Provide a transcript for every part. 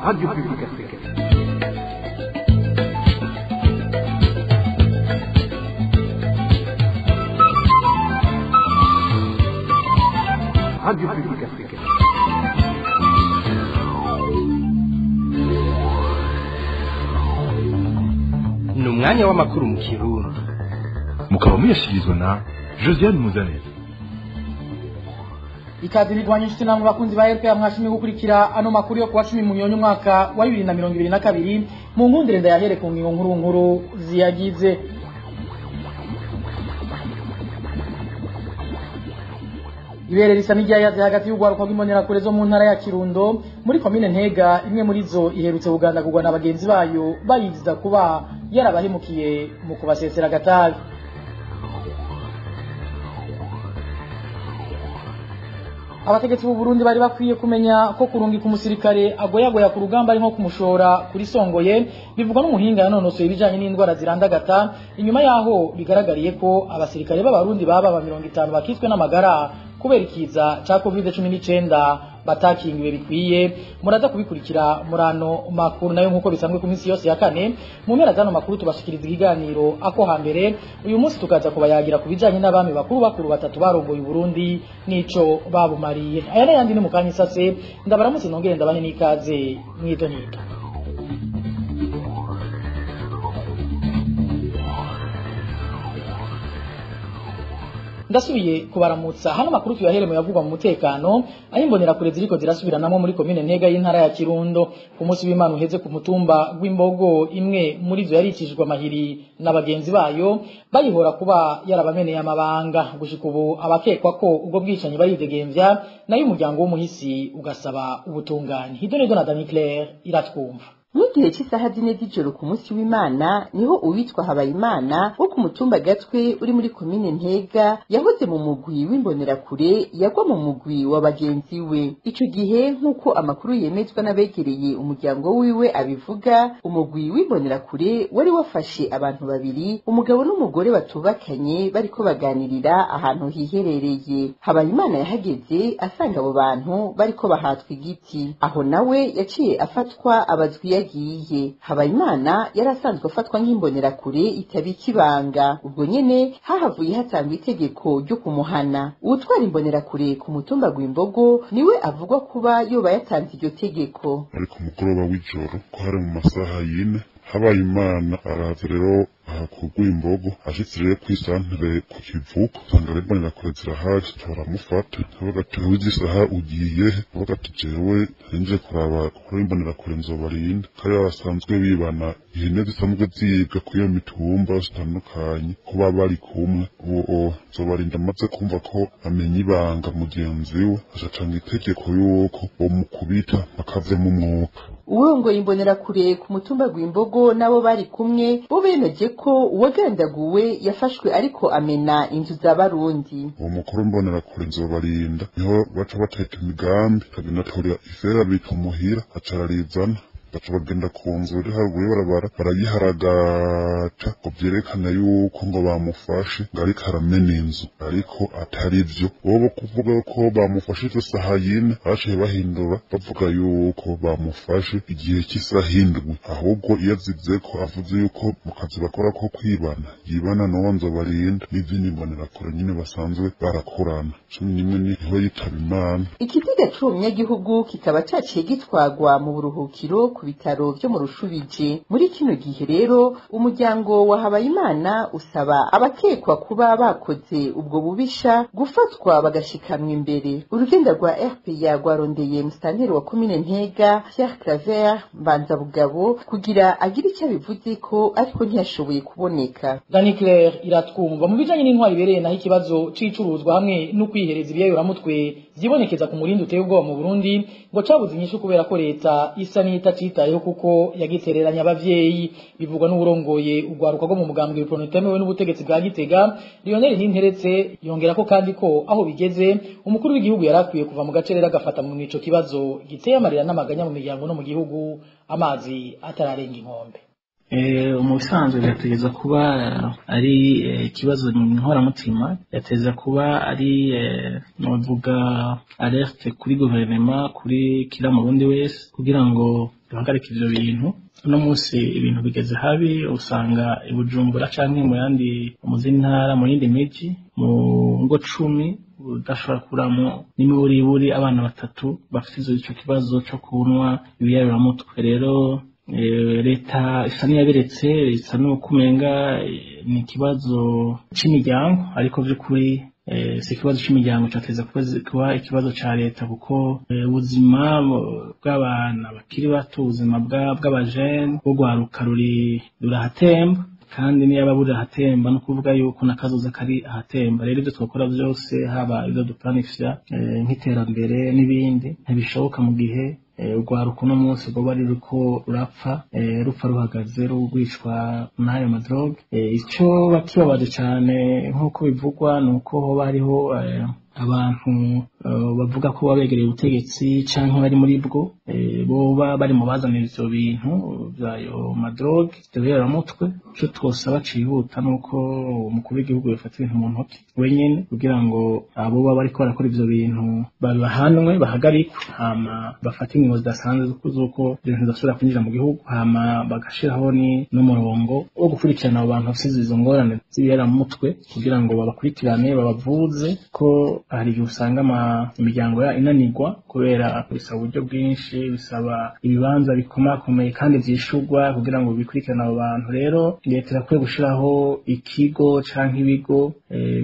Radio Publique Africaine. Radio Publique Africaine. Ni umwanya w'amakuru mu Kirundi. Mukaba muyashyikirizwa na Josiane Muzaneza. Ikaze nigwanye inshuti namwe bakunzi ba RPA, mwashimye gukurikira ano makuru yo kuwa 10 Munyonyo umwaka wa 2022. Mu nkundire ndayahere ku ngingo nkuru nkuru ziyagize. Ibere risa n'iryayaze hagati y'urwaruka rw'imbonerakure zo mu ntara ya Kirundo muri komine Ntega. Imwe muri zo iherutse kugandagurwa na bagenzi bayo bayiziza kuba yarabahemukiye mu kubasesera agatabi. Abategetsi b'u Burundi bari bakwiye kumenya ko kurungika umusirikare agoyagoya ku rugamba ari nko kumushora kuri songoye, bivugwa n'umuhinga yanonosoye ibijanye n'indwara zirandagata, inyuma yaho bigaragariye ko abasirikare b'Abarundi baba ba 50 bakitswe n'amagara kubera ikiza ca COVID-19 batakingiwe bikwiye. Muraza kubikurikira murano makuru nayo nkuko bisanzwe ku minsi yose ya kane. Mu mpera zano makuru tubashikiriza ikiganiro ako hambere. Uyu munsi tukaza kubayagira ku bijanye n'abami bakuru bakuru batatu barongoye Burundi nico babumariye. Aya n'ayandi ni mukanya isase. Ndabaramutse nongere ndabane n'ikaze mwito nyito. Ndasubiye kubaramutsa. Hano makuru tuyahere mu yavugwa mu mutekano, aho imbonerakure ziriko zirasubiranamwo muri komine Ntega y'intara ya Kirundo. Ku munsi w'Imana uheze, ku mutumba w'Imbogo, imwe muri zo yaricishijwe amahiri na bagenzi bayo bayihora kuba yarabameneye amabanga. Gushika ubu abakekwa ko ubwo bwicanyi baridegemvya, nayo umuryango w'umuhisi ugasaba ubutungane. Hidonedo na Dani Claire iratwumva. N'igihe cy'isaha 4 z'ijoro ku munsi w'Imana niho uwitwa Habayimana wo ku mutumba Gatwe uri muri komine Ntega yahoze mu mugwi w'imbonerakure yagwa mu mugwi wa bagenzi we. Ico gihe, nk'uko amakuru yemezwa n'abegereye umuryango wiwe abivuga, umugwi w'imbonerakure wari wafashe abantu babiri, umugabo n'umugore batubakanye, bariko baganirira ahantu hiherereye. Habayimana yahageze asanga abo bantu bariko bahatwa igiti, aho nawe yaciye afatwa abazwi yagiye. Habayimana yari asanzwe afatwa nk'imbonerakure itabika ibanga. Ubwo nyene hahavuye hatangwa itegeko ryo kumuhana. Uwutwara imbonerakure ku mutumba Gwimbogo niwe avugwa kuba yoba yatanze iryo tegeko. Ari ku mugoroba w'ijoro, ko hari mu masaha 4, Habayimana araza rero aha ku Rwimbogo. Ashitse rero kw'isantere ku kivuko, usanga rero imbonerakure zirahari, baramufata bavuga ati: "Wizi saha ugiye he?" Bavuga ati: "Jewe nje kuraba kuri imbonerakure nzobarinda kari basanzwe bibana ihene zisanzwe zibwa kuri iyo mitumba zitandukanye, kuba bari kumwe uwo nzobarinda." Amaze kumva ko amenya ibanga mugenzi we, acatanga itegeko yuko bomukubita bakavemo umwuka. Uwurongoye imbonerakure ku mutumba Gwimbogo nabo bari kumwe bo bemeje ko uwagandaguwe yafashwe ariko amena inzu z'Abarundi. Uwo mukuru mbonerakure nzobarinda niho baca bateka imigambi, akagenda atorera ifera bita muhira, aca ararizana, baca bagenda ku nzu iri haruguru y'ibarabara, barayiharagata ngo vyerekane yuko ngo bamufashe ngo ariko aramena inzu, ariko atari vyo. Bobo kuvuga ko bamufashe izo saha 4, baciye bahindura bavuga yuko bamufashe igihe cy'isaha 7. Ahubwo iyo azize ko avuze yuko mu kazi bakora ko kwibana yibana n'uwo nzobarinda n'izindi mbonerakure nyine basanzwe barakorana, 11 niho yitaba Imana. Ikiziga c'uwo munyagihugu kikaba caciye gitwagwa mu buruhukiro ku bitaro vyo mu Rushubije. Muri kino gihe rero umuryango wa Habayimana usaba abakekwa kuba bakoze ubwo bubisha gufatwa bagashikanwa imbere. Urugenda rwa RPA rwarondeye musitanteri wa komine Ntega Pierre Claver Mbanzabugabo kugira agire icyo abivuze ko, ariko ntiyashoboye kuboneka. Dani Claire iratwumva. Mu bijanye n'intwari ibereye naho, ikibazo c'icuruzwa hamwe no kwihereza ibiyayuramutwe vyibonekeza ku murindi uteye ubwoba mu Burundi ngo cabuze inyishu kubera ko leta isa n'itacitayeho kuko yagitereranya abavyeyi, bivugwa n'uwurongoye urwaruka rwo mu mugambwe utemewe n'ubutegetsi bwa Gitega, Lionel Ninteretse. Yongera ko kandi ko aho bigeze umukuru w'igihugu yarakwiye kuva mu gacerera agafata mu ico kibazo giteye amarira n'amaganya mu miryango no mu gihugu, amazi atararenga inkombe. Mu bisanzwe byategeza kuba ari ikibazo nkoramutima, yateza kuba ari novuga alerte kuri guverinoma, kuri kira murundi wese, kugira ngo duhagarike ivyo bintu. Uno munsi ibintu bigeze habi, usanga i Bujumbura canke mu yandi mu zindi ntara, mu yindi miji, mu ngo 10 udashobora kuramo n'imiburiburi abana 3 bafite ico kibazo co kunywa ibiyayuramutwe. Rero leta isa n'iyaberetse, isa n'uko umenga ni ikibazo c'imiryango, ariko vy'ukuri si ikibazo c'imiryango, cateza kuba ikibazo ca leta, kuko ubuzima bw'abana bakiri bato, ubuzima bw'abajene bwo ruri rurahatemba, kandi niyaba buri ahatemba no kuvuga yuko nakazoza kari ahatemba. Rero ibyo twakora byose, haba ibyo duplanifya nk'iterambere n'ibindi, ntibishoboka mu gihe urwaruka uno munsi rwoba ruriko rurapfa, rupfa ruhagaze, rugwicwa n'ayo madroge. Ico bakibabaje cane nk'uko bivugwa ni uko hoba hariho abantu bavuga ko babegereye ubutegetsi canke bari muri bwo, boba bari mu bazanira ivyo bintu vyayo madroge mutwe. Ico twosaba cihuta nuko umukuru w'igihugu yofata ibintu mu ntoki wenyene, kugira ngo abo baba bariko barakora ivyo bintu babahanwe, bahagarikwe, hama bafate ingingo zidasanzwe z'uko ivyo bintu bidasubira kwinjira mu gihugu, hama bagashiraho n'umurongo wo gukurikirana abo bantu bafise izo ngorane z'ibiyaramutwe, kugira ngo babakurikirane babavuze, ko hari igihe usanga imiryango inanirwa kubera bisaba uburyo bwinshi, bisaba ibibanza bikomakomeye kandi vyishurwa kugira ngo bikurikirane abo bantu. Rero leta irakwiye gushiraho ikigo canke ibigo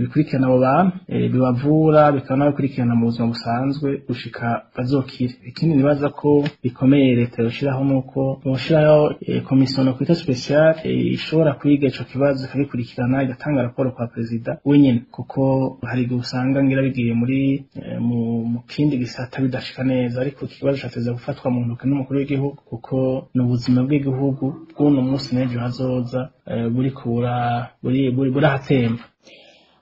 bikurikirana abo bantu, bibavura, bikaba n'abakurikirana mu buzima busanzwe gushika bazokire. Ikindi nibaza ko bikomeye leta yoshiraho nuko yoshiraho komisiyo nokwita speciale ishobora kwiga ico kibazo ikagikurikirana, igatanga raporo kwa perezida wenyene, kuko hari igihe usanga ngira bigiye muri mu kindi gisata bidashika neza, ariko ikibazo cateza gufatwa mu ntoke n'umukuru w'igihugu, kuko ni ubuzima bw'igihugu bw'uno munsi n'ejo hazoza buriko burahatemba.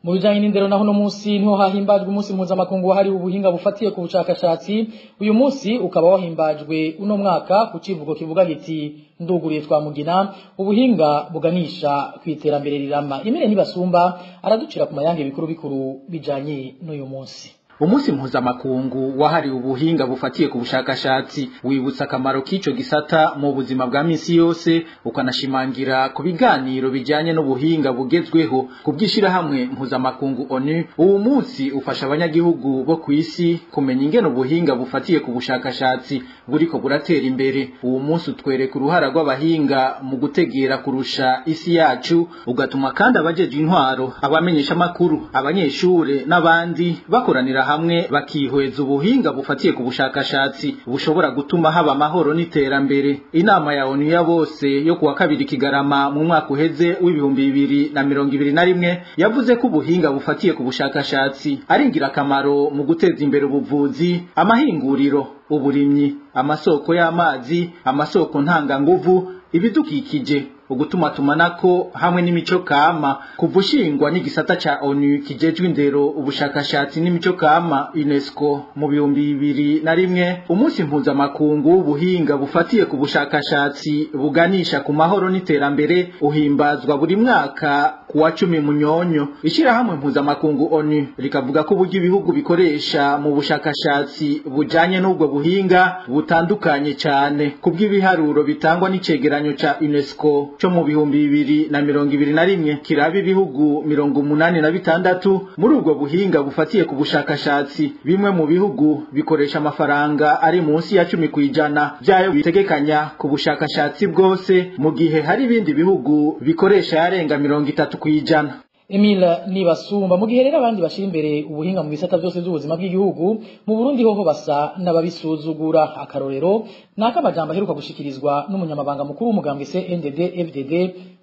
Mu bijanye n'indero naho no munsi niho hahimbajwe umunsi mpuzamakungu wahariwe ubuhinga bufatiye ku bushakashatsi. Uyu munsi ukaba wahimbajwe uno mwaka ku civugo kivuga giti nduguriye twamugina, ubuhinga buganisha ku iterambere rirama. Imire Nibasumba araducira ku mayange bikuru bikuru bijanye n'uyu munsi. Umunsi mpuzamakungu wahariwe ubuhinga bufatiye ku bushakashatsi wibutsa akamaro k'ico gisata mu buzima bwa misi yose, ukanashimangira ku biganiro bijanye n'ubuhinga bugezweho. Ku bw'ishirahamwe mpuzamakungu ONU, uwo munsi ufasha abanyagihugu bo kw'isi kumenya ingene ubuhinga bufatiye ku bushakashatsi buriko buratera imbere. Uwo munsi utwereka uruhara rw'abahinga mu gutegera kurusha isi yacu, ugatuma kandi abajejwe intwaro, abamenyesha amakuru, abanyeshure n'abandi bakoranira hamwe bakihweza ubuhinga bufatiye ku bushakashatsi bushobora gutuma haba amahoro n'iterambere. Inama ya ONU ya bose yo kuwa kabiri Kigarama mu mwaka uheze w'2021 yavuze ko ubuhinga bufatiye ku bushakashatsi ari ingirakamaro mu guteza imbere ubuvuzi, amahinguriro, uburimyi, amasoko y'amazi, amasoko ntanganguvu, ibidukikije, ugutuma tumanako hamwe n'imico kama. Kuva ushingwa n'igisata ca ONU kijejwe indero, ubushakashatsi n'imico kama UNESCO mu 2001, umunsi mpuzamakungu w'ubuhinga bufatiye ku bushakashatsi buganisha ku mahoro n'iterambere uhimbazwa buri mwaka kuwa 10 Munyonyo. Ishirahamwe mpuzamakungu ONU rikavuga ko uburyo ibihugu bikoresha mu bushakashatsi bujanye n'ubwo buhinga butandukanye cyane. Kubw'ibiharuro bitangwa n'icegeranyo ca UNESCO cyo mu 2021 kiraba ibihugu 86 muri ubwo buhinga bufatiye ku bushakashatsi, bimwe mu bihugu bikoresha amafaranga ari munsi ya 10% byayo bitegekanya ku bushakashatsi bwose, mu gihe hari ibindi bihugu bikoresha yarenga 30%. Emile Nibasumba. Mu gihe rero abandi bashira imbere ubuhinga mu bisata byose by'ubuzima bw'igihugu, mu Burundi hoho basa n'ababisuzugura. Akarorero naka amajambo aheruka gushikirizwa n'umunyamabanga mukuru w'umugambwe CNDD FDD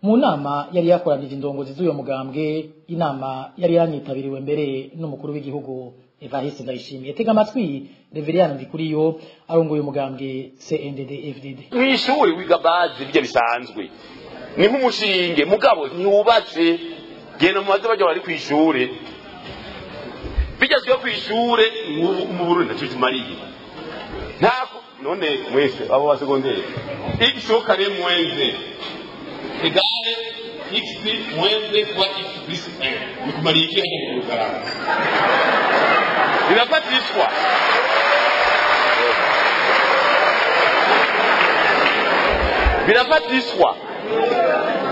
mu nama yari yakoranije indongozi z'uyo mugambwe, inama yari yanitabiriwe mbere n'umukuru w'igihugu Evariste Ndayishimiye. Tega amatwi Reverien Ndikuriyo arongoye umugambwe CNDD FDD. Mw'ishuri wiga bazi bijya bisanzwe ni nk'umushinge, mugabo ntiwubatse. Genda mu maze bajya bari kw'ishure, bigezweho kw'ishure mu Burundi ntacyo kimariye. Ntako none mwese abo ba segonderi igishoboka rero mwenze Egale x moins 2 fois x plus 1 bikumariye iki hajya mu rukaranga? Birafatishwa. Birafatishwa.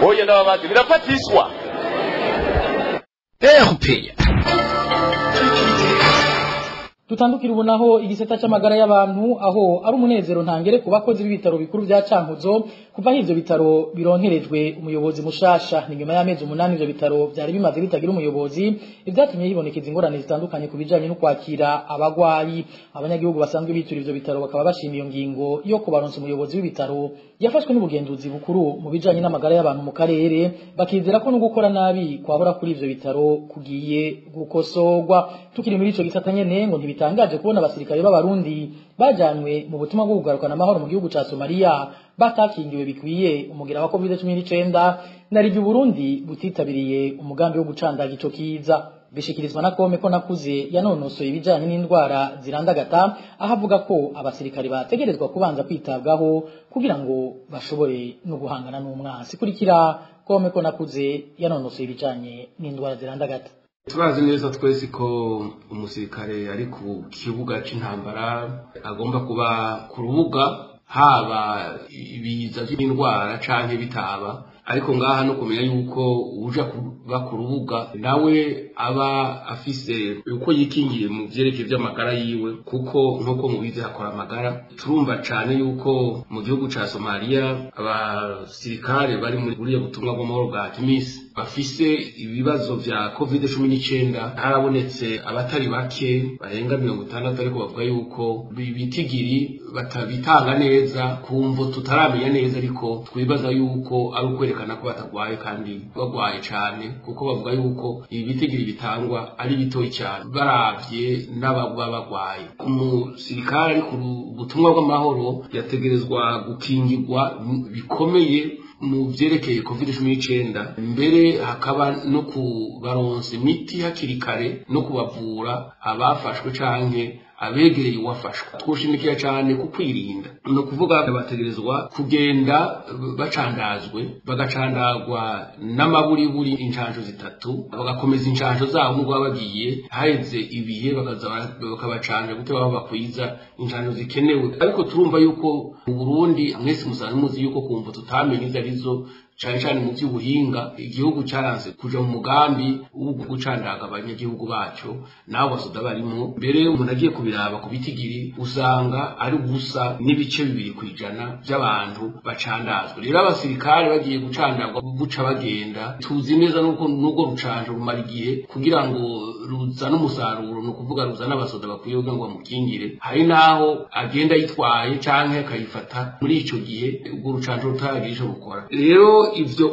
Oya ndababazi, birafatishwa. RPA. Tutandukira ubu naho igisata c'amagara y'abantu, aho ari umunezero ntangere ku bakozi b'ibitaro bikuru vya Cankuzo kuva ivyo bitaro bironkerejwe umuyobozi mushasha. Ni nyuma y'amezi 8 ivyo bitaro vyari bimaze bitagira umuyobozi, ivyatumye hibonekeza ingorane zitandukanye ku bijanye no kwakira abagwayi. Abanyagihugu basanzwe bitura ivyo bitaro bakaba bashimiye iyo ngingo yo kubaronsa umuyobozi w'ibitaro yafashwe n'ubugenzuzi bukuru mu bijanye n'amagara y'abantu mu karere, bakizera ko no gukora nabi kwahora kuri ivyo bitaro kugiye gukosorwa. Tukiri muri ico gisata nyene, ngo ntibitangaje kubona abasirikare b'abarundi bajanywe mu butumwa bwo kugarukana amahoro mu gihugu ca Somalia batakingiwe bikwiye umugera wa COVID-19, narije Burundi butitabiriye umugambi wo gucandaga ico kiza. Bishikirizwa na Kome ko nakuze yanonosoye ibijanye n'indwara zirandagata, aho avuga ko abasirikare bategerezwa kubanza kwitabwaho kugira ngo bashobore no guhangana n'umwansi. Kurikira Kome ko nakuze yanonosoye ibijanye n'indwara zirandagata. Turazi neza twese ko umusirikare ari ku kibuga c'intambara agomba kuba ku rubuga, haba ibiza by'indwara canke bitaba, ariko ngaha no kumenya yuko uja kuba ku rubuga nawe aba afise uko yikingiye mu vyerekeye vy'amagara yiwe, kuko nk'uko mubizi hakora amagara. Turumva cane yuko mu gihugu ca Somalia abasirikare bari muri buriya butumwa bw'amahoro bwa Tunis bafise ibibazo vya COVID-19. Harabonetse abatari bake barenga 60, ariko bavuga yuko bitigiri batabitanga neza kumvo tutaramenya neza, ariko twibaza yuko ari ukwerekana ko batagwaye kandi bagwaye cane, kuko bavuga yuko ibi bitigiri bitangwa ari bitoyi cyane baravye n'ababa bagwaye. Umusirikare ari ku butumwa bw'amahoro yategerezwa gukingirwa bikomeye mu vyerekeye COVID-19, mbere hakaba no kubaronsa imiti hakiri kare no kubavura abafashwe canke abegereye uwafashwe. Twoshimikira cyane ku kwirinda, ni ukuvuga bategerezwa kugenda bacandazwe, bagacandagwa n'amaburiburi incanco 3, bagakomeza incanco zabo nubwo baba bagiye haheze ibihe, bakabacanja gute baba bakwiza incanco zikenewe. Ariko turumva yuko mu Burundi mwese musanzwe muzi yuko kumva tutamenye izo arizo, cane cane mu vy'ubuhinga igihugu caranse kuja mu mugambi wo gucandaga abanyagihugu baco nabo basoda barimwo. Mbere umuntu agiye kubiraba ku bitigiri usanga ari gusa n'ibice 2% by'abantu bacandazwe. Rero abasirikare bagiye gucandagwa buca bagenda, tuzi neza nuko nubwo rucanjo rumara igihe kugira ngo ruzane umusaruro, ni ukuvuga ruzane abasoda bakwiye kugira ngo bamukingire, hari naho agenda yitwaye canke akayifata muri ico gihe ubwo rucanjo rutaragira ico rukora. Rero ivyo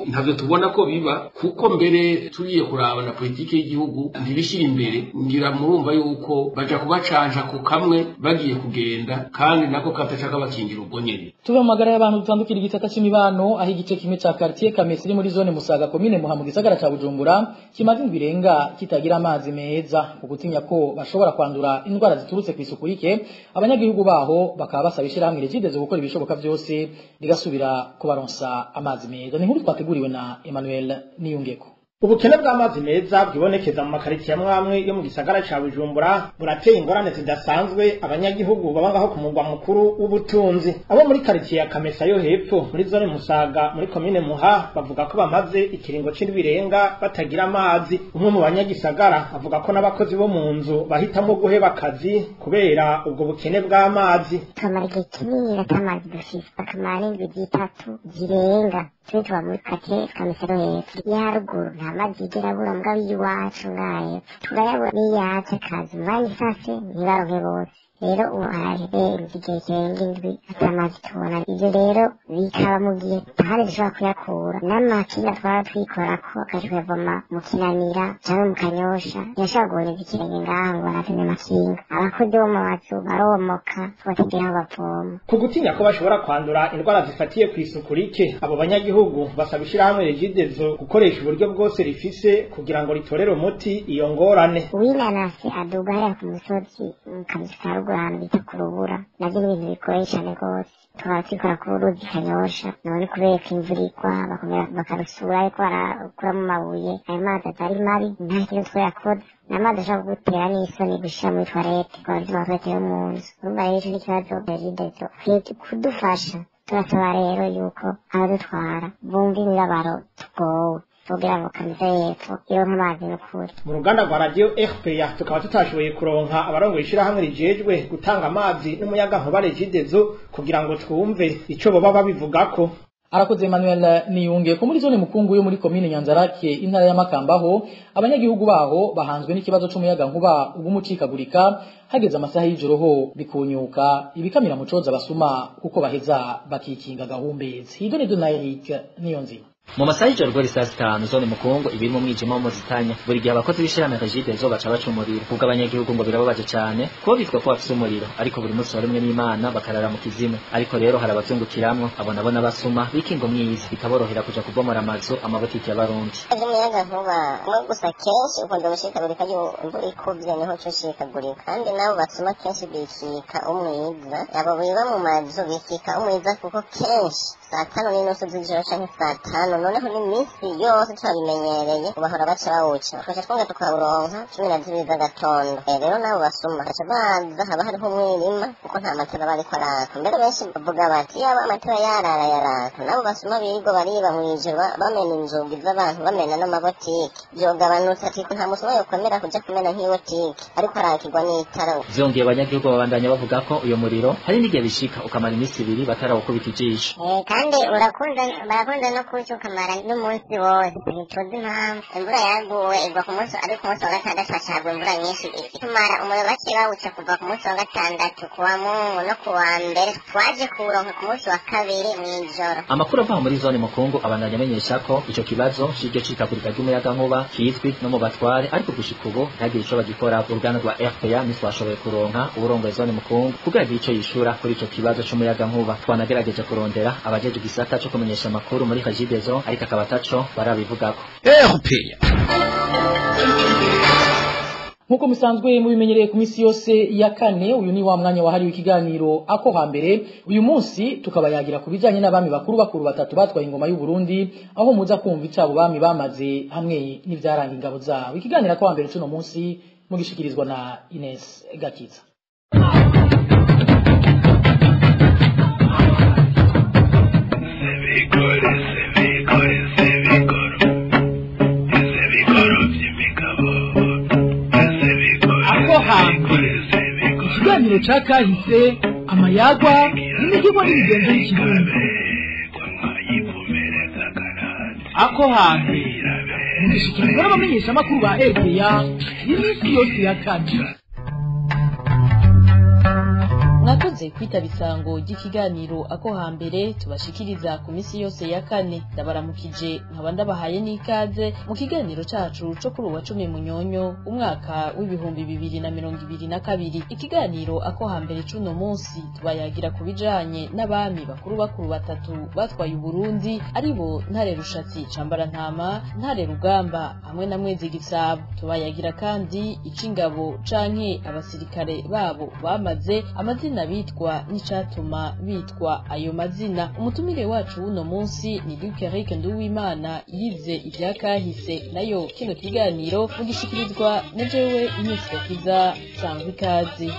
ntavyo tubona ko biba, kuko mbere tugiye kuraba na politike y'igihugu ntibishira imbere. Ngira murumva yuko baja kubacanja ku kamwe bagiye kugenda, kandi nako katashaka bakingira ubwo nyene. Tuve mu magara y'abantu dutandukira igisata c'imibano, aho igice kimwe ca quartier Kamesa iri muri zone Musaga komine Muha mu gisagara ca Bujumbura kimaze indwi irenga kitagira amazi meza, ku gutinya ko bashobora kwandura indwara ziturutse kw'isuku rike. Abanyagihugu baho bakaba basaba ishirahamwe Regideso gukora ibishoboka vyose rigasubira kubaronsa amazi meza. Ni inkuru twateguriwe na Emmanuel Niyungeko. Ubukene bw'amazi meza bwibonekeza mu makaritsiye amwe yo mu gisagara ca Bujumbura burateye ingorane zidasanzwe abanyagihugu baba ngaho ku mugwa mukuru w'ubutunzi. Abo muri karitsiye ya Kamesa yo hepfo muri zone Musaga muri komine Muha bavuga ko bamaze ikiringo c'indwi batagira amazi. Umwe mu banyagisagara avuga ko n'abakozi bo mu nzu bahitamo guheba akazi kubera ubwo bukene bw'amazi. Tumara igihe kinini atamazi dufise, bakamara indwi zitatu zirenga. Twe tuba muri karitsiye Kamesa yo hepfo ya haruguru nta mazi yigera abura, mugabo iwacu ngayo turayabura, n'iyaca akaza umwanya isase ntibaronke bose. Rero ubu hararenze igihe kirenga indwi atamazi tubona. Ivyo rero bikaba mu gihe ahandi dushobora kuyakura n'amakinga twaba twikorako akaja kuyavoma mu Kinanira canke mu Kanyosha, ntiyashobora guhoneza ikirenge ngaha ngo barazane amakinga. Abakozi bo mu mazu baromoka batagira aho bavoma. Ku gutinya ko bashobora kwandura indwara zifatiye kw'isuku rike, abo banyagihugu basaba ishirahamwe Regideso gukoresha uburyo bwose rifise kugira ngo ritorere umuti iyo ngorane. Uwinanasi aduga hariya ku musozi mu Kamesa haruguru ahantu bita ku rubura, navyo ni ibintu bigoye cane rwose. Tukaba twikora ku ruzi Kanyosha, none kubera ko imvura igwa bakomera bakarusura ariko barakuramo amabuye, ayo mazi atari mabi, nta kintu twayakoze. Ni amazi ashobora kugutera n'isoni gushira muri toilette, ukaba ufise amatoilette yo mu nzu. Urumva rero ico ni ikibazo Regideso ikwiye kudufasha. Turasaba rero yuko abadutwara bumva imibabaro tugowe kugira ngo Kamesa y'Epfo ironke amazi n'ukuri. Mu ruganda rwa radio RPA tukaba tutashoboye kuronka abarongoye ishirahamwe rijejwe gutanga amazi n'umuyagankuba Regideso kugira ngo twumve ico boba babivugako. Arakoze Emmanuel Niyunge. Ko muri zone Mukungu yo muri komine Nyanzarake, intara ya Makambaho, abanyagihugu baho bahanzwe n'ikibazo c'umuyaga nkuba ugumucikagurika hageze amasaha y'ijoro, ho bikunyuka ibikamira mucoza basuma kuko baheza bakikinga gahumbezi. Hidone na Eric Niyonzima. Mu masaha y'ijoro guhera isaa 5, zone Mukungu ibiri mu mwijima wo mu zitanya. Buri gihe abakozi b'ishirahamwe Regideso baca baca umuriro. Kubwo abanyagihugu ngo birababaje cane kuba bitwa ko bafise umuriro, ariko buri munsi warimwe n'Imana bakarara mu kizimu. Ariko rero hari abavyungukiramwo, abo nabo n'abasuma bikinga umwiza, bikaborohera kuja kubomora amazu, amabotiki y'abarundi. Umuyaga nkuba umwe gusa kenshi ukunda gushikagurika iyo imvura ikuvye, niho uca ushikagurika. Kandi nabo basuma kenshi bikika umwiza, abo biba mu mazu bikika umwiza, kuko kenshi saa 5:30 z'ijoro canke saa 5, noneho n'iminsi yose turabimenyereye, bahora baca bawuca, tugaca twonga tukawuronka 12 z'agatondo. Rero nabo basuma baca baza haba hariho umwirima kuko nta matara bariko araka. Mbere benshi bavuga bati yaba amatara yarara yaraka, nabo basuma birirwa bariba mw'ijoro, bamena inzugi z'abantu, bamena n'amabotike, vyogabanutse. Ati nta musuma yokwemera kuja kumena nk'ibotike ariko arakirwa n'itara. Vyongeye abanyagihugu babandanya bavuga ko uyo muriro hari n'igihe bishika ukamara iminsi 2 batarawukubita ijisho. Kandi urakunda barakunda no kuwuca ukamara n'umunsi wose, ntituzi impamvu. Imvura yaguwe igwa ku munsi, ariko ku munsi wa gatandatu hacagwa imvura nyinshi tumara umuriro baciye bawuca kuva ku munsi wa gatandatu, kuwa Mungu no kuwa mbere. Twaje kuwuronka ku munsi wa kabiri mw'ijoro. Amakuru ava muri zone Mukungu abandanya amenyesha ko ico kibazo c'iryo cikagurika ry'umuyagankuba kizwi no mu batware, ariko gushika ubu ntihagire ico bagikora. Uruganda rwa RPA ntitwashoboye kuronka uwurongoye zone Mukungu kugira agire ico yishura kuri ico kibazo c'umuyagankuba. Twanagerageje kurondera abajejwe igisata co kumenyesha amakuru muri Regideso, ariko akaba ataco barabivugako. RPA. Nkuko musanzwe mubimenyereye ku misi yose ya kane, uyu ni wa mwanya wahariwe ikiganiro Ako Hambere. Uyu munsi tukaba yagira ku bijanye n'abami bakuru bakuru batatu batwaye ingoma y'u Burundi, aho muza kumva icabo bami bamaze hamwe n'ivyaranga ingabo zabo. Ikiganiro Ako Hambere cuno munsi mugishikirizwa na Ines Gakiza. Ikiganiro ca kahise, amayagwa n'imigirwa n'imigenzo y'ikirundi. Ako Hambere mugishikirizwa n'abamenyeshamakuru ba RPA iminsi yose ya kane. Mwakoze kwitaba isango ry'ikiganiro Ako Hambere tubashikiriza ku misi yose ya kane. Ndabaramukije, nkaba ndabahaye n'ikaze mu kiganiro cacu co kuri uwa 10 Munyonyo umwaka w'2022. Ikiganiro Ako Hambere c'uno munsi tubayagira ku bijanye n'abami bakuru bakuru batatu batwaye Uburundi, aribo Ntare Rushatsi Cambarantama, Ntare Rugamba hamwe na Mwezi Gisabo. Tubayagira kandi ic'ingabo canke abasirikare babo bamaze, amazina bitwa n'icatuma bitwa ayo mazina. Umutumire wacu w'uno munsi ni Luc Eric Nduwimana yize ivya kahise, nayo kino kiganiro mugishikirizwa na jewe Ines Gakiza. Sangwa ikaze.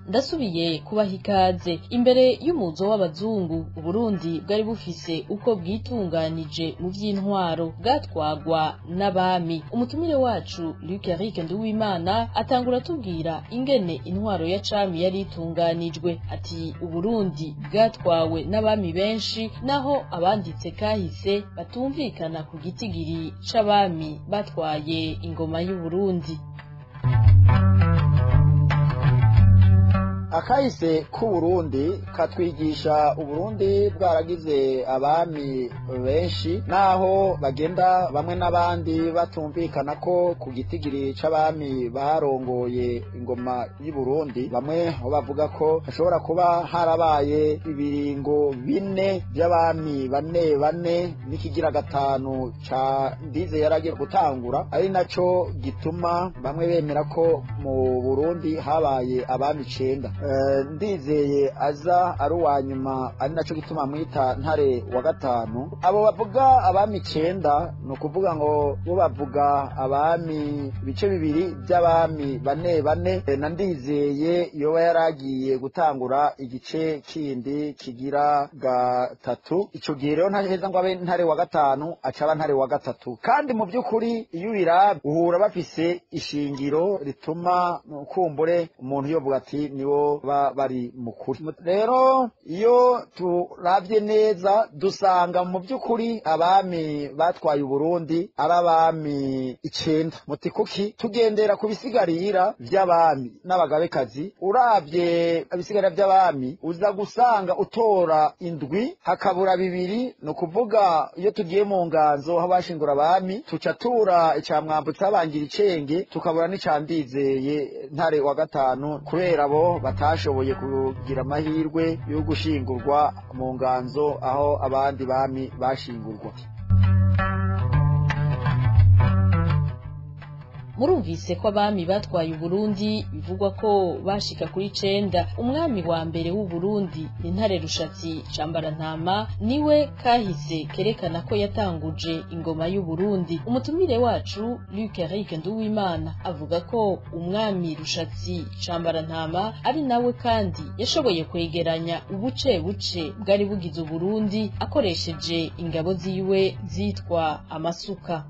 Ndasubiye kubaha ikaze. Imbere y'umuzo w'abazungu, Uburundi bwari bufise uko bwitunganije mu vy'intwaro, bwatwagwa n'abami. Umutumire wacu Luc Eric Nduwimana atangura atubwira ingene intwaro ya cami yari itunganijwe. Ati Uburundi bwatwawe n'abami benshi, naho abanditse kahise batumvikana ku gitigiri c'abami batwaye ingoma y'Uburundi. Akahise k'Uburundi katwigisha Uburundi bwaragize abami benshi, naho bagenda bamwe n'abandi batumvikana ko ku gitigiri c'abami barongoye ingoma y'Uburundi. Bamwe bavuga ko hashobora kuba harabaye ibiringo bine by'abami bane bane n'ikigira gatanu ca Ndize yaragiye gutangura, ari naco gituma bamwe bemera ko mu Burundi habaye abami 9. Ndizeye aza ari uwa nyuma, ari naco gituma mwita Ntare wa gatanu. Abo bavuga abami 9 ni ukuvuga ngo bo bavuga abami ibice bibiri by'abami bane bane, na Ndizeye yoba yaragiye gutangura igice kindi kigira gatatu. Ico gihe rero ntaheza ngo abe Ntare wa gatanu, acaba Ntare wa gatatu. Kandi mu by'ukuri iyo ubiraba uhura bafise ishingiro rituma kumbure umuntu yovuga ati nibo bari mukuri. Rero iyo turavye neza dusanga mu by'ukuri abami batwaye Uburundi ari abami 9. Muti kuki? Tugendera ku bisigarira vy'abami n'abagabekazi. Uravye ibisigarira vy'abami uza gusanga utora 7 hakabura 2. Ni ukuvuga iyo tugiye mu nganzo aho bashingura abami tuca tura ica Mwambutsa bangira icenge, tukabura n'ica Ndizeye Ntare wa gatanu, kubera bo batashoboye kugira amahirwe yo gushingurwa mu nganzo aho abandi bami bashingurwa. Murumvise ko abami batwaye Uburundi bivugwa ko bashika kuri 9. Umwami wa mbere w'Uburundi ni Ntare Rushatsi Cambarantama, niwe kahise kerekana ko yatanguje ingoma y'Uburundi. Umutumire wacu Luc Eric Nduwimana avuga ko umwami Rushatsi Cambarantama ari nawe kandi yashoboye kwegeranya ubuce buce bwari bugize Uburundi akoresheje ingabo ziwe zitwa amasuka.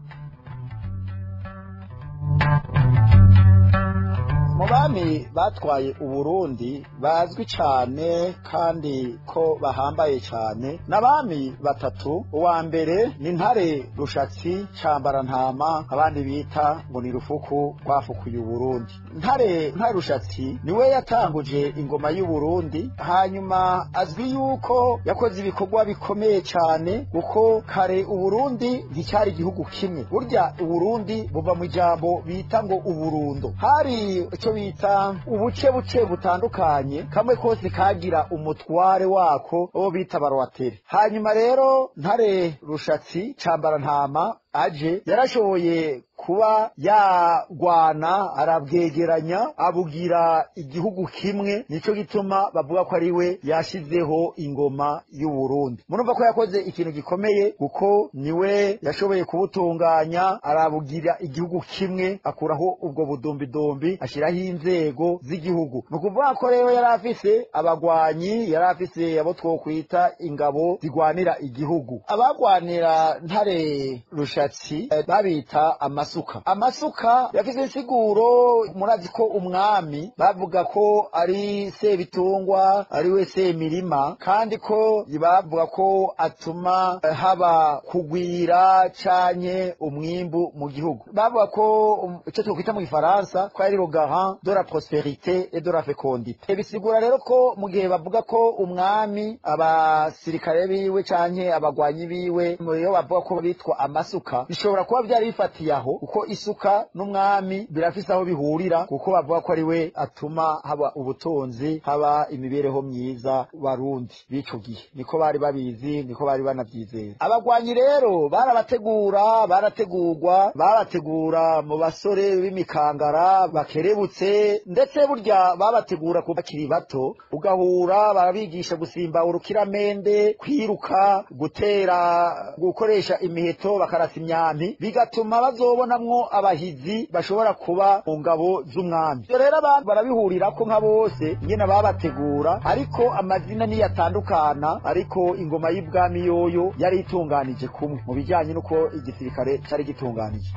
Mu bami batwaye Uburundi bazwi cane kandi ko bahambaye cane n'abami batatu. Uwa mbere ni Ntare Rushatsi Cambarantama, abandi bita ngo ni Rufuku rwafukuye Uburundi. Ntare Rushatsi niwe yatanguje ingoma y'Uburundi, hanyuma azwi yuko yakoze ibikorwa bikomeye cane, kuko kare Uburundi nticyari igihugu kimwe. Burya Uburundi buva mu ijambo bita ngo Uburundo. Hari icyo bita ubuce buce butandukanye, kamwe kose kagira umutware wako uwo bita baroatere. Hanyuma rero Ntare Rushatsi Cambarantama aje yarashoboye kuba yagwana arabwegeranya abugira igihugu kimwe, nico gituma bavuga ko ari we yashizeho ingoma y'Uburundi. Murumva ko yakoze ikintu gikomeye, kuko niwe yashoboye kubutunganya arabugira igihugu kimwe, akuraho ubwo budombidombi, ashiraho inzego z'igihugu. Ni ukuvuga ko rero yari afise abagwanyi, yari afise abo twokwita ingabo zigwanira igihugu. Abagwanira Ntare Rushatsi babita amasuka. Amasuka yafise insiguro. Murazi ko umwami bavuga ko ari sebitungwa, ari we semirima, kandi ko bavuga ko atuma haba kugwira canke umwimbu mu gihugu. Bavuga ko ico twokwita mu gifaransa ko ari le garant de la prospérité et de la fécondité. Bisigura rero ko mu gihe bavuga ko umwami abasirikare biwe canke abagwanyi biwe iyo bavuga ko bitwa amasuka, bishobora kuba byari bifatiye aho, kuko isuka n'umwami birafise aho bihurira, kuko bavuga ko ari we atuma haba ubutunzi, haba imibereho myiza barundi b'ico gihe. Niko bari babizi, niko bari banavyizera. Abagwanyi rero barabategura, barategurwa, babategura mu basore b'imikangara bakerebutse, ndetse burya babategura kuva bakiri bato, ugahura barabigisha gusimba urukiramende, kwiruka, gutera, gukoresha imiheto, bakarasa imyampi, bigatuma bazobonamwo abahizi bashobora kuba mu ngabo z'umwami. Ivyo rero abantu barabihurirako nka bose nyene babategura, ariko amazina niyatandukana, ariko ingoma y'ibwami yoyo yari itunganije kumwe mu bijanye n'uko igisirikare cari gitunganije.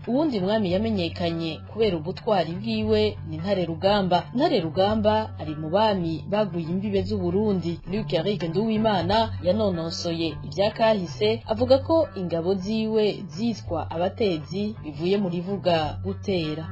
Uwundi mwami yamenyekanye kubera ubutwari bwiwe ni Ntare Rugamba. Ntare Rugamba ari mu bami baguye imbibe z'Uburundi. Luc Eric Nduwimana yanonosoye ivyakahise, avuga ko ingabo ziwe zitwa abatezi, bivuye mu rivuga gutera.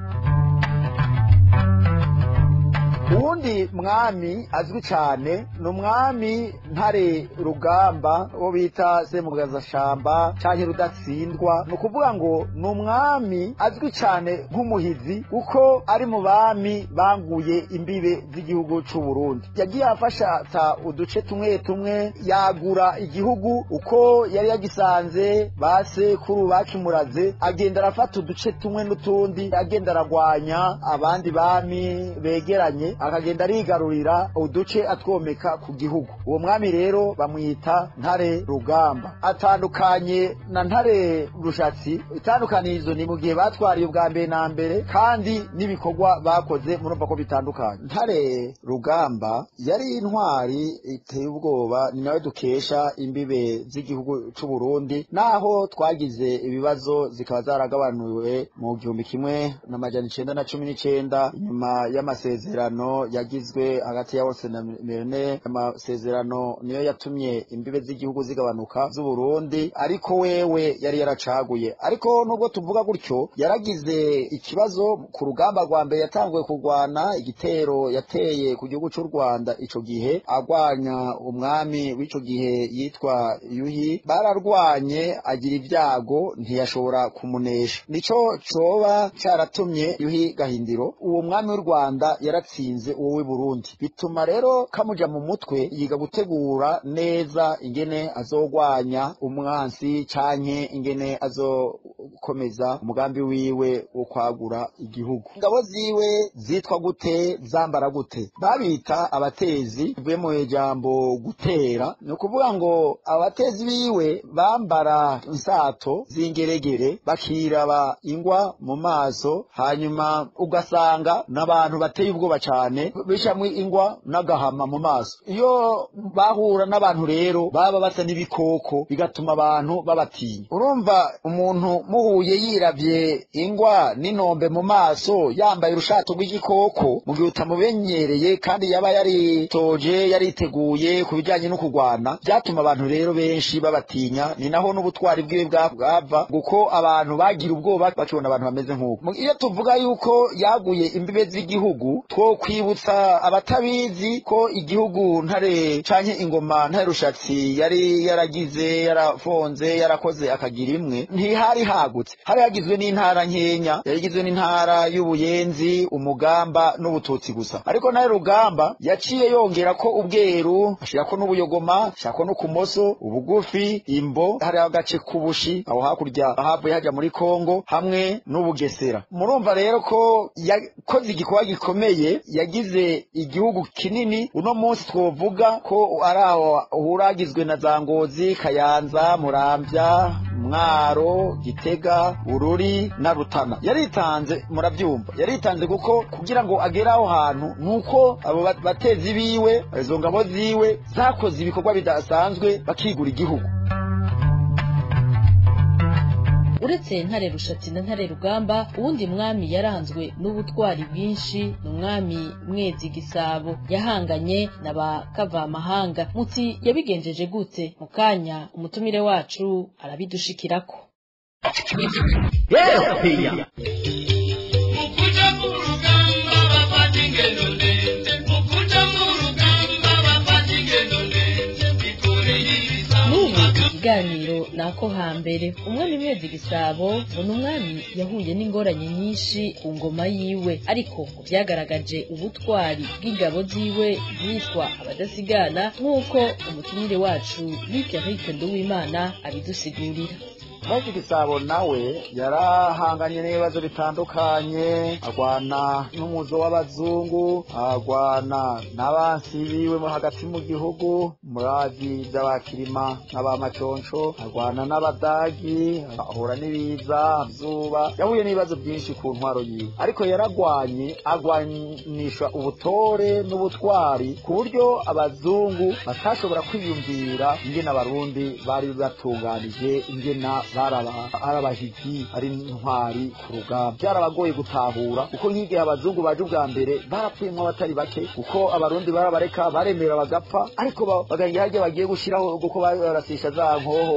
Uwundi mwami azwi cyane ni umwami Ntare Rugamba, wo bita Semugazashamba canke Rudatsindwa. Ni ukuvuga ngo ni umwami azwi cyane nk'umuhizi, kuko ari mu bami banguye imbibe z'igihugu c'u Burundi. Yagiye afashata uduce tumwe tumwe, yagura igihugu uko yari yagisanze basekuru bakimuraze, agenda arafata uduce tumwe n'utundi, agenda aragwanya abandi bami begeranye, akagenda arigarurira uduce atwomeka ku gihugu. Uwo mwami rero bamwita Ntare Rugamba. Atandukanye na Ntare Rushatsi, itandukanirizo ni mu gihe batwariye ubwa mbere na mbere, kandi n'ibikorwa bakoze murumva ko bitandukanye. Ntare Rugamba yari intwari iteye ubwoba, ni nawe dukesha imbibe z'igihugu c'u Burundi, naho twagize ibibazo zikaba zaragabanuwe mu 1919 inyuma y'amasezerano yagizwe hagati ya Wose na Mirene. Amasezerano niyo yatumye imbibe z'igihugu zigabanuka z'u Burundi, ariko wewe yari yaracaguye. Ariko nubwo tuvuga gutyo, yaragize ikibazo ku rugamba rwa mbere yatanguye kurwana, igitero yateye ku gihugu cy'u Rwanda ico gihe agwanya umwami w'ico gihe yitwa Yuhi. Bararwanye agira ibyago, ntiyashobora kumunesha. Nico coba caratumye Yuhi Gahindiro, uwo mwami w'u Rwanda, yaratsinze uwo w'i Burundi, bituma rero kamuja mu mutwe, yiga gutegura neza ingene azogwanya umwansi canke ingene azokomeza umugambi wiwe wo kwagura igihugu. Ingabo ziwe zitwa gute? Zambara gute? Babita abatezi, bivuye mu ijambo gutera. Ni ukuvuga ngo abatezi biwe bambara insato z'ingeregere, bakiraba ingwa mu maso, hanyuma ugasanga n'abantu bateye ubwoba cyane, bishamwe ingwa n'agahama mu maso. Iyo bahura n'abantu rero baba basa n'ibikoko, bigatuma abantu babatinya. Urumva umuntu muhuye yiravye ingwa n'inombe mu maso, yambaye urushato rw'igikoko, mu gihe utamumenyereye kandi yaba yaritoje, yariteguye ku bijyanye no kurwana, byatuma abantu rero benshi babatinya. Ni naho n'ubutwari bwiwe bwava, kuko abantu bagira ubwoba bakibona abantu bameze nk'uko. Iyo tuvuga yuko yaguye imbibe z'igihugu, two kwibutsa abatabizi ko igihugu Ntare canke ingoma Ntare Rushatsi yari yaragize, yarafonze, yarakoze akagira imwe, ntihari hagutse. Hari hagizwe n'intara nkenya, yarigizwe n'intara y'Ubuyenzi, Umugamba n'Ubututsi gusa. Ariko Ntare Rugamba yaciye yongera ko Ubweru, ashirako n'Ubuyogoma, ashirako no Kumoso, Ubugufi, Imbo, hari agace k'Ubushi aho hakurya havuye haja muri Kongo, hamwe n'Ubugesera. Murumva rero ko yakoze igikorwa gikomeye, yagize igihugu kinini. Uno munsi twovuga ko ari aho uhuragizwe na za Ngozi, Kayanza, Muramvya, Mwaro, Gitega, Bururi na Rutana. Yaritanze, murabyumva, yaritanze kuko kugira ngo agere aho hantu nuko abo batezi biwe, izo ngabo ziwe zakoze ibikorwa bidasanzwe, bakigura igihugu. Uretse Ntare Rushatsi na Ntare Rugamba, uwundi mwami yaranzwe n'ubutwari bwinshi ni umwami Mwezi Gisabo, yahanganye na ba kavamahanga. Muti yabigenjeje gute? Mu kanya umutumire wacu arabidushikirako. Ikiganiro nako hambere. Umwami Mwezi Gisabo ngo ni umwami yahuye n'ingorane nyinshi ku ngoma yiwe, ariko ngo vyagaragaje ubutwari bw'ingabo ziwe zitwa abadasigana, nk'uko umutumire wacu Luc Eric Nduwimana abidusigurira. Mwezi Gisabo nawe yarahanganye n'ibibazo bitandukanye, agwana n'umuzo w'abazungu, agwana n'abansi biwe mo hagati mu gihugu, murazi by'abakirima n'abamaconco, agwana n'abadagi, ahura n'ibiza zuba, yahuye n'ibibazo byinshi ku ntwaro yiwe. Ariko yaragwanye, agwanisha ubutore n'ubutwari ku buryo abazungu batashobora kwiyumvira ingene abarundi bari batunganije, ingena Barabahigi ari intwari ku rugamba, byarabagoye gutahura kuko nk'igihe abazungu baje ubwa mbere barapfuye abatari bake, kuko abarundi barabareka baremera bagapfa, ariko bagahinga harya bagiye gushiraho kuko barasisha za nkoho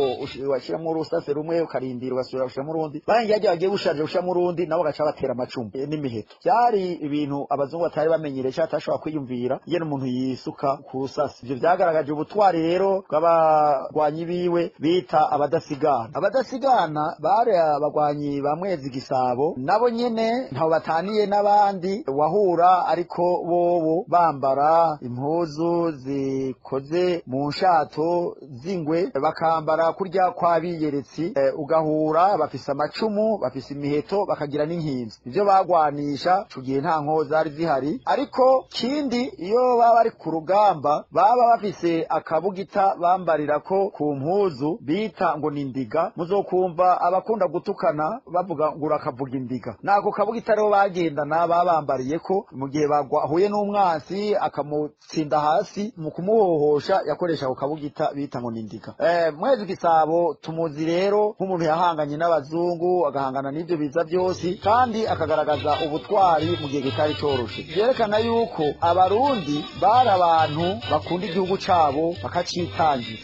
washiramwo urusase rumwe ukarindira ugasubira gushiramo urundi, bahinga harya bagiye gusharija gushiramo urundi nabo bagaca batera amacumu n'imiheto. Byari ibintu abazungu batari bamenyereye cyangwa batashobora kwiyumvira iyo umuntu yisuka ku rusase. Ivyo vyagaragaje ubutwari rero bw'abagwanyi biwe bita abadasigana. Abadasigana bari abagwanyi ba Mwezi Gisabo, nabo nyene ntaho bataniye n'abandi wahura, ariko bobo bambara impuzu zikoze mu nshato z'ingwe, bakambara kurya kw'abiyeretsi, ugahura bafise amacumu, bafise imiheto, bakagira n'inkinzo. Ivyo bagwanisha ico gihe nta nkoho zari zihari, ariko kindi iyo baba bari ku rugamba baba bafise akabugita bambarirako ku mpuzu bita ngo ni indiga. Muzokumva abakunda gutukana bavuga ngo urakavuga indiga. Nako kabugita rero bagendana babambariyeko mu gihe bahuye n'umwansi akamutsinda hasi, mu kumuhohosha yakoresha ako kabugita bita ngo ni indiga. Mwezi Gisabo tumuzi rero nk'umuntu yahanganye n'abazungu, agahangana n'ibyo biza byose, kandi akagaragaza ubutwari mu gihe kitari coroshe. Byerekana yuko abarundi bari abantu bakunda igihugu cabo bakacitangira.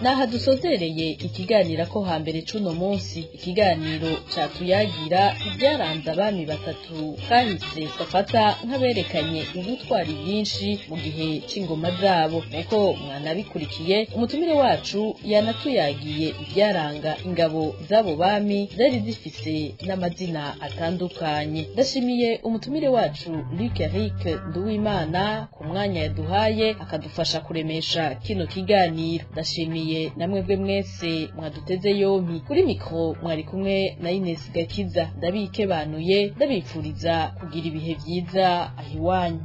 Naha dusozereye ikiganiro ko hambere cuno munsi, ikiganiro catuyagira ibyaranze abami batatu kahise bafata nk'aberekanye ubutwari bwinshi mu gihe c'ingoma zabo. Nkuko mwanabikurikiye, umutumire wacu yanatuyagiye ibyaranga ingabo z'abo bami zari zifise n'amazina atandukanye. Ndashimiye umutumire wacu Luc Eric Nduwimana ku mwanya yaduhaye akadufasha kuremesha kino kiganiro. Ndashimiye namwebwe mwese mwaduteze yompi. Kuri mikro mwari kumwe na Ines Gakiza. Ndabikebanuye, ndabipfuriza kugira ibihe vyiza ahiwanyu.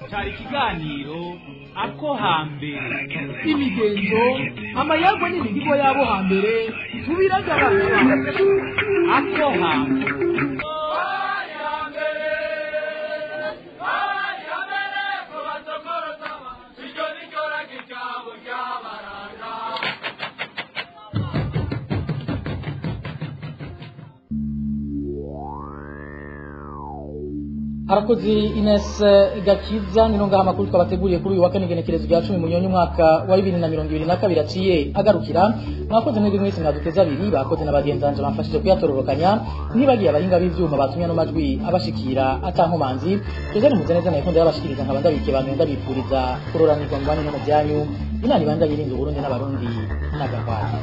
Cyari ikiganiro ako hambere, imigenzo, amayagwa n'imihigo yabo hambere tubiragabana. Ako hambere. Harakoze Ines Gakiza. Nino ngaha makuru twabateguriye kuri uyu wa kane igenekerezo rya 10 Munyonyo umwaka wa 2022 aciye agarukira. Mwakoze mwebwe mwese mwaduteze abiri, bakoze n'abagenzanje bamfashije kuyatororokanya, ntibagiye abahinga b'ivyuma batumye no majwi abashikira atankomanzi. Joseph Muzaneza nayo ikunda yabashikiriza nkaba ndabike bantu ndabipfuriza kuroranirwa mu banyu no mu byanyu. Imana ibanda yirinze Uburundi n'abarundi n'agahwata.